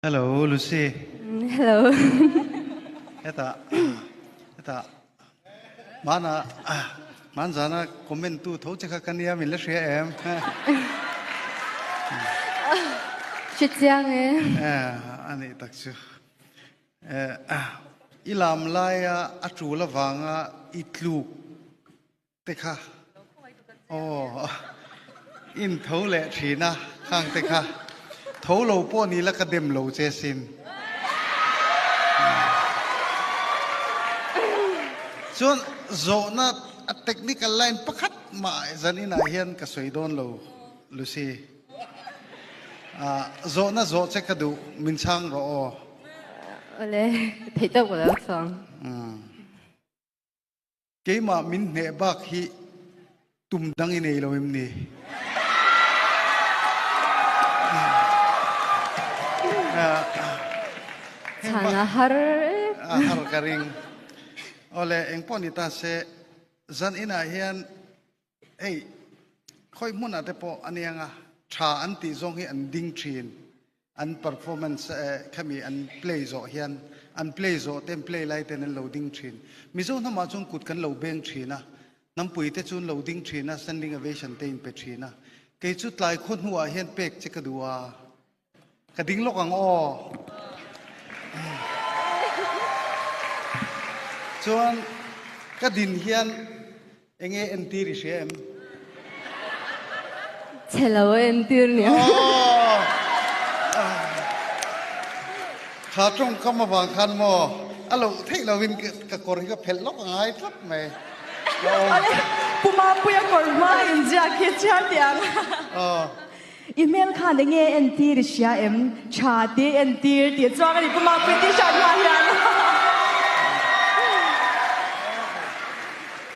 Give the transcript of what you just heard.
Hello Lucy. Hello. Hetah hetah mana manzana comment tu tho che kha ka nia min la hria em. Hre chiang e. Eh ani tak chu. Eh i lam laia a tul avanga i tluk te kha aw in tho leh thin a khang te kha tho lo pawh ni la ka dem lo che sin chuan zawhna a technical line pakhat mah zan inah hian ka sawi dawn lo Lucy zawhna zawh che ka duh min chhang rawh aw. Awle theih tawk ka lo chhang. Keimah min hneh bak hi tum dang i nei lo em ni? Chhan a har e. A har ka ring. Awle engpawh ni ta se zan inah hian hei khawi hmunah te pawh a nia nga tha an tih zawng hi an ding thin. An performance khami an play zawh hian an play zawh ten play lai ten an lo ding thin. Mizo hnamah chuan kut kan lo beng thin a, hnampui te chu an lo ding thin a, standing ovation te in pe thin a. Kei chu tlai khaw hnuah hian pek che ka duh a, ka ding lawk ang aw. Chuan ka din hian Enge entir i hria em? Chhe lo a entir nia. Kha tawngkam avang khan maw a loh theih lovin ka kawr hi ka phelh lawk a ngai tlat mai. Awle, Pu Mapuia kawr hma inziak hi chhiar teh ang. I hmel khan enge entir i hria em? Tha te entir tih chuang a ni Pu Mapuia t-shirt hma hian.